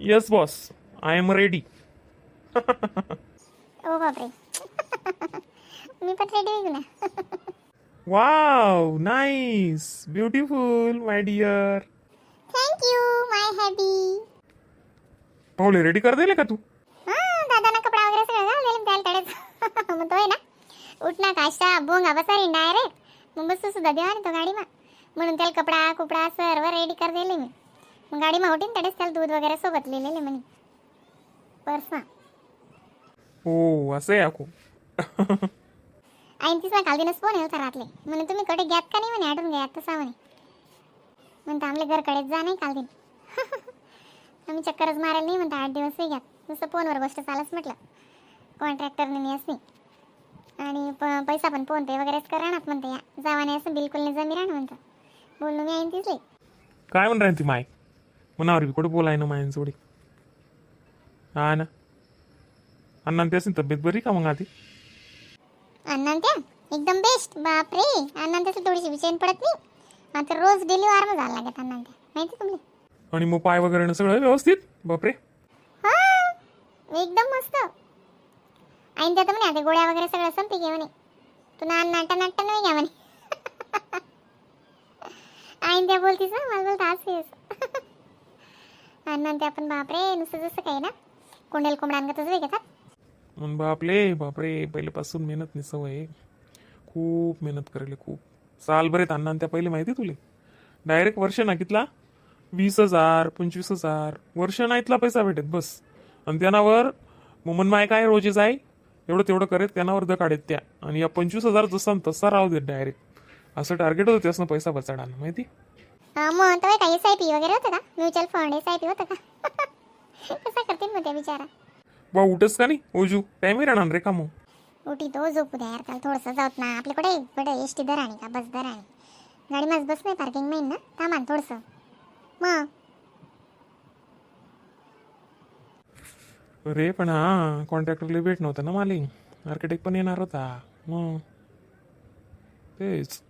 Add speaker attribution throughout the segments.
Speaker 1: Yes boss, I am ready.
Speaker 2: ओ बापरे, मी पण रेडी होईल ना.
Speaker 1: Wow, nice, beautiful, my dear.
Speaker 2: Thank you, my happy.
Speaker 1: पाहुले ready कर दिले का तू?
Speaker 2: हा, दादाना कपडा वगैरे सगळं घाल दिले त्याला तडेच. मग तो आहे ना उठना काशा बोंगा बसारी डायरेक्ट. मग बसू सुद्धा देवा तो गाडीमा, म्हणून त्याला कपडा कुपडा सर्व रेडी कर दिले मी. मग गाडीमा होती तडेच त्याला दूध वगैरे सोबत लिहिलेले म्हणे पर्समा.
Speaker 1: हो, असं आहे आको.
Speaker 2: आणि तिचा काल दिनस फोन होता रातले, म्हणे तुम्ही कडे घ्यात का नाही म्हणे, आठवून घ्यात तसा म्हणे. म्हणता आमले घरकडेच जा नाही काल दिन, आम्ही चक्करच मारायला नाही म्हणता 8 दिवस घ्यात. नुसतं फोनवर गोष्ट चालच म्हटलं, कॉन्ट्रॅक्टरने नाही असं नाही आणि पैसा पण फोन पे वगैरेच करा ना म्हणते, या जावा नाही असं बिलकुल नाही जमी राहणं म्हणतं. बोललो मी आईन तिसले.
Speaker 1: काय म्हण राहील ती माय मनावर बी कुठं बोलाय ना मायन जोडी. हा ना, अण्णा त्याची तब्येत बरी का मग आधी?
Speaker 2: अण्णा त्या एकदम बेस्ट. बापरे, अण्णा त्याचं थोडीशी बिचैन पडत नाही. आता रोज डेली आराम झाला लागत अण्णा त्या, माहिती तुम्हाला.
Speaker 1: आणि मग पाय वगैरे ना सगळं व्यवस्थित? बापरे.
Speaker 2: हा, एकदम मस्त. आणि त्यात म्हणे आता गोळ्या वगैरे सगळं संपी घे म्हणे, तू ना नाटा नाटा नाही घ्या म्हणे. आणि त्या बोलतीस ना मला बोलता असेच. अण्णा त्या पण बापरे, नुसतं जसं काही ना कोंडेल कोंबडांगतच घेतात.
Speaker 1: मग बापले बापरे, पहिल्यापासून मेहनत नाही सवय आहे. खूप मेहनत करेल, खूप साल बरे अण्णा त्या पहिले, माहिती तुले. डायरेक्ट वर्ष ना कितला 20,000 25,000 वर्ष ना इथला पैसा भेटत बस. आणि त्यानावर मुमन माय काय रोजेच आहे एवढं तेवढं करेत, त्यानावर the काढेत त्या. आणि या 25,000 जसा न तसा राहू देत डायरेक्ट, असं टार्गेट होतं त्यासनं पैसा बचाडाना, माहिती.
Speaker 2: हा, मग तर काय SIP वगैरे होतं का? Mutual fund SIP होतं का? कसं करतील मग त्या बिचारा.
Speaker 1: बा, उठस का नाही ओजू? टाइमही राहणार रे का मग?
Speaker 2: उठी तो झोपू द्या यार त्याला थोडंसं. जाऊत ना आपल्याकडे कुठे एस टी दर आणि का बस दर आणि गाडी माझ बस नाही पार्किंग main ना, थांबा ना थोडंसं मग.
Speaker 1: अरे पण हा कॉन्ट्रॅक्टरला भेट नव्हता ना माले, आर्किटेक्ट पण येणार होता. मग तेच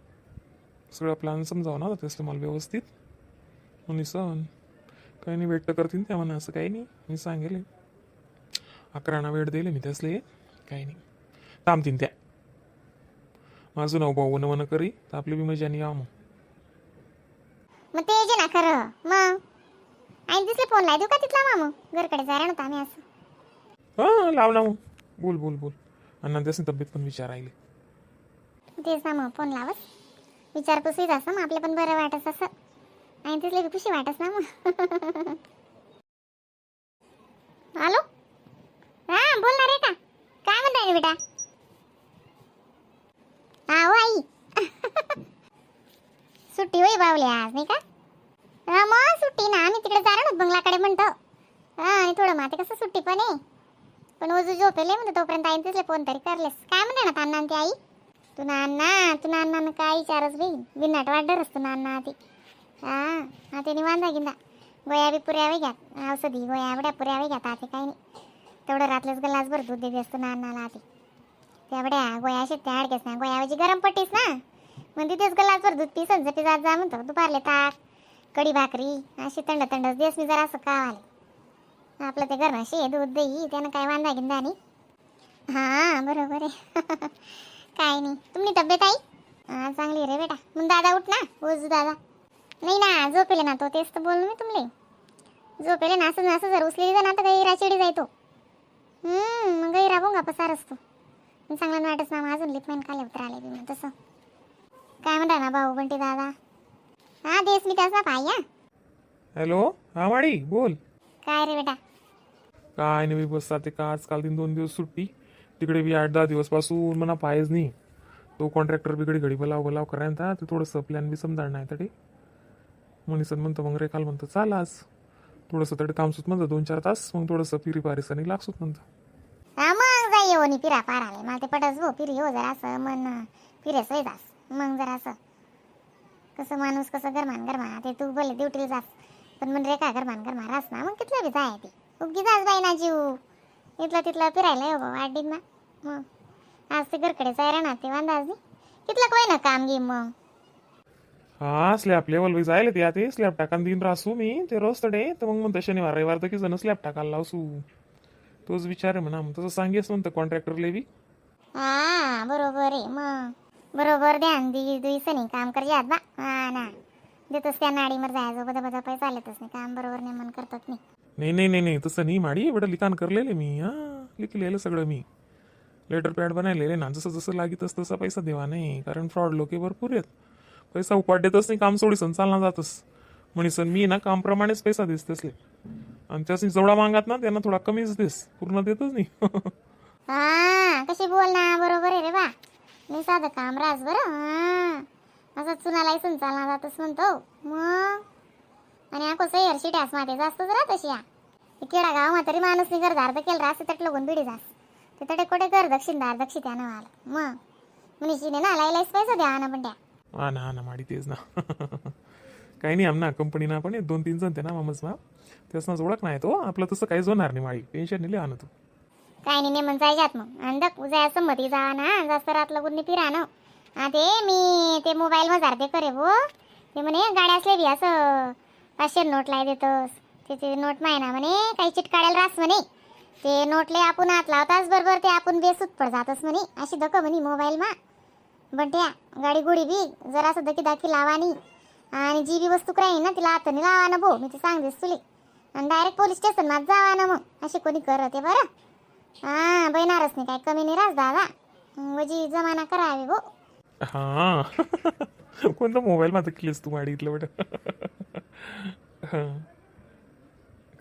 Speaker 1: सगळं प्लॅन समजावं ना तेच तुम्हाला व्यवस्थित. म्हणे सण काही नाही, भेट तर करतील त्या म्हणा, असं काही नाही. मी सांगेल 11ना वेळ दिले मी त्यासले, काही नाही थांबतीन त्या. माझं नाव भाऊ वन वन करी तर आपली बी मजा नाही यावं मग.
Speaker 2: मग ते जे ना खरं मग आणि दुसरे फोन लाय देऊ का तिथला मामू? घरकडे जायला नव्हता आम्ही असं.
Speaker 1: हां, लाव ना मग. बोल बोल बोल, आणि त्यासनी तब्येत पण विचारायली.
Speaker 2: तेच ना मग, फोन लावस विचारपूस होईल असं, मग आपलं पण बरं वाटस असं आणि तिथले बी खुशी वाटस ना मग. हॅलो, हा बोल ना रे का, काय म्हणताय बेटा? हा हो आई, सुट्टी होई बावली आज नाही का? हा मग सुट्टी ना, आम्ही तिकडे जाणार आहोत बंगलाकडे म्हणतो. हा, आणि थोडं माते कसं सुट्टी पण आहे, पण ओजू झोपेले म्हणतो तोपर्यंत आईन तिथले फोन तरी करलेस. काय म्हणते ना अण्णा आणि ती आई? तू ना अण्णा, तू ना अण्णा काय विचारच बाई, बिनाट वाढरच तू ना अण्णा ती. हा हा, त्याने वांदा गिंदा गोया बी पुऱ्या घ्या, औषधी गोया एवढ्या पुऱ्या घ्या. ते काही नाही, तेवढं रातलेच ग्लासभर दूध देते असतो ना अण्णाला. आधी तेवढ्या गोया अशा त्या अडकेच ना, गोयाऐवजी गरम पट्टीस ना, मग तिथेच ग्लासभर दूध पी संजपी जात जा म्हणतो. दुपारले ताक कडी भाकरी अशी थंड थंडच देस मी जरा असं कावाले. आपलं ते गरम अशी दूध दही त्यानं काय वांदा गिंदा नाही. हा, बरोबर आहे, काय नाही. तुमची तब्येत आई? हा, चांगली रे बेटा. मग दादा उठ ना, ओजू दादा नाही ना झोपेले ना तो, तेच तर बोललो मी तुमले. झोपेले ना असं असं जर उचलेली ना तर गैरा चिडी जायतो. मग गैरा बोंगा पसार असतो. मग चांगलं नाही वाटत ना मग, अजून लिपमेन खाली उतराले बी मग तसं. काय म्हणता ना भाऊ बंटी दादा? हा देस मी त्याच ना पाय हा.
Speaker 1: हॅलो, हा माडी बोल.
Speaker 2: काय रे बेटा?
Speaker 1: काय नाही, बस ते का आजकाल दिन 2 दिवस सुट्टी, तिकडे बी 8-10 दिवसपासून म्हणा पायच नाही. तो कॉन्ट्रॅक्टर बिकडे घडी बोलाव बोलाव करायला, ते थोडंसं प्लॅन बी समजाड नाही तरी म्हणीसन म्हणतो. मग रे काल म्हणतो चाल आज थोडंसं तरी थांबसूत म्हणतो 2-4 तास, मग थोडंसं फिरी पारिसानी लागसूत म्हणतो.
Speaker 2: हा मग जाई येऊ नि फिरा पार आले मला ते पटच भाऊ, फिरी हो जरा असं मन फिरेस होई जास. मग जरा असं कसं माणूस कसं गरमान गरमा ते तू बोलले ड्युटीला जास, पण मग रे का गरमान गरमा रास ना, मग कितलं बी जाय ती उगी जास बाई ना जीव इथलं तिथलं फिरायला येऊ भाऊ आडीन ना. मग आज ते घरकडे जाय ना ते वांदा आज नाही कितलं कोय ना काम घे मग.
Speaker 1: हा, स्लॅब लेवल जायला ते आता स्लॅब टाकान दिन रासू मी ते रोज तडे. तर मग म्हणतं शनिवार रविवार तर की जण स्लॅब टाकायला लावसू. तोच विचार आहे म्हणा. मग तसं सांगेस म्हणतं कॉन्ट्रॅक्टरले बी.
Speaker 2: हा, बरोबर आहे. मग बरोबर ध्यान दी दुईस नाही काम कर जात बा. हा ना, देतोस त्या नाडीवर जायचं बदा बदा पैसा चालतच नाही काम बरोबर नाही मन करतात नाही.
Speaker 1: नाही नाही नाही नाही, तसं नाही माडी. एवढं लिखाण करलेले मी. हां, लिखलेलं सगळं मी. लेटर पॅड बनायलेले ना. जसं जसं लागीतच तसा पैसा देवा नाही, कारण फ्रॉड लोक भरपूर आहेत. पैसा उपाट देतच नाही, काम सोडीसन चालना जातस. म्हणीसन मी ना कामप्रमाणेच पैसा देस तसले आणि त्यासनी जेवढा मागात ना त्यांना थोडा कमीच देस, पूर्ण देतच नाही.
Speaker 2: हा, कशी बोल ना, बरोबर आहे रे बा. मी साधं काम रास बरं. हा, असं चुनाला इसून चालना जातस म्हणतो मग. आणि हा कसं एअर शिट्यास माते जास्तच राहत अशी. या केडा गाव म्हातारी माणूस नि घरदार तर केलं रास तट लगून बिडी जास ते तटे कोठे कर दक्षिणदार दक्षिण त्या नावाला. मग मनीषीने ना लाईलाच पैसा द्या ना पण त्या.
Speaker 1: हा ना, हा ना माडी, तेच ना. काही नाही, आमना कंपनीना पण एक दोन तीन जण ते ना मामच मा त्यासनाच ओळख नाही तो आपलं. तसं काहीच होणार नाही माळी, टेन्शन नाही आणू तू.
Speaker 2: काय नाही, नेमन जायच्यात मग आणि दक उद्या संमती जा ना. जास्त रात लगून नाही फिरा ना. हा, ते मी ते मोबाईल मजार ते करे भो. ते म्हणे गाड्या असले बी असं 500 नोट लाई देतोस. ते ते नोट माय ना म्हणे काही चिटकाड्याला रास म्हणे. ते नोटले आपण हात लावताच बरोबर ते आपण बेसूत पड जातस म्हणे. अशी धक म्हणे मोबाईल मा बंट्या. गाडी गोडी बी जरासं दकी दाखी लावानी आणि जी बी वस्तू राहील ना तिला हाताने लावा ना भो. मी ते सांगतेस तुले. आणि direct police station मात जावा ना मग. असे कोणी करत आहे बरं. हा, बैनारच नाही काय कमी नाही रास दादा. वजी जमाना करावे भो.
Speaker 1: हा, कोणता मोबाईल माझा केलीस तू माडी इथलं बट?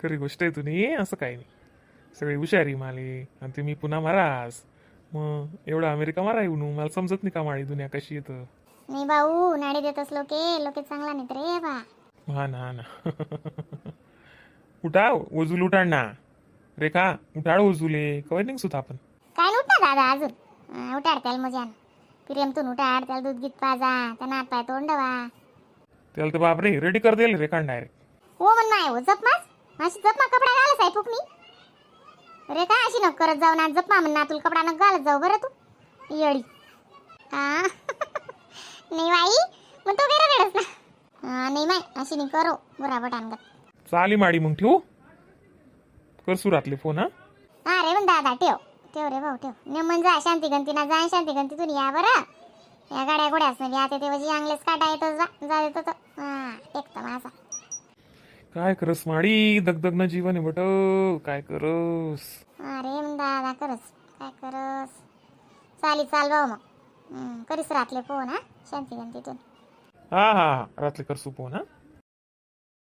Speaker 1: खरी गोष्ट आहे तुम्ही. असं काही नाही, सगळी हुशारी माले. आणि ते मी पुन्हा मारास मग एवढं अमेरिका मारा येऊन मला समजत नाही का माळी दुनिया कशी येतं.
Speaker 2: नाही भाऊ, नाडी देतच लोके लोके चांगला नाही रे बा.
Speaker 1: हा ना, हा ना. उठा, ओजूल उठाड ना. रेखा, उठाड ओजूले. कवाय निघसूत आपण?
Speaker 2: काय नाही उठा दादा अजून. उठाड त्याला मजान प्रेमतून उठाड त्याला. दूध गीत पाजा, त्या नात पाय तोंडवा.
Speaker 1: त्याला तर बापरे रेडी कर देईल रेखा डायरेक्ट.
Speaker 2: हो म्हण माय हो, जप मास अशी जप मा कपडा घालस आहे फुकणी रे. का अशी नको करत जाऊ ना. जप मा म्हण ना तुला कपडा नको घालत जाऊ बरं तू येडी. हा, नाही बाई, मग तो गेला रडस ना. हा, नाही माय, अशी नाही करो बराबर आणगत.
Speaker 1: चाली माडी, मग ठेवू. कर सुरातले फोन हा.
Speaker 2: हा रे, मग दादा ठेव ठेव रे भाऊ ठेव. नेमन जा शांती गंती ना जा आणि शांती गंतीतून या बरं. या गाड्या घोड्यास नाही आता ते वजी अंगलेच काटा येतो जा जा देतो तो. हा, टेकतो माझा.
Speaker 1: काय करस माडी, दगदग न जीवन आहे बट, काय करस.
Speaker 2: अरे मग दादा करस, काय करस. चाली चाल भाऊ मग. करीस रातले फोन हा शांती गंतीतून.
Speaker 1: हा हा हा, रात्री करसू फोन हा.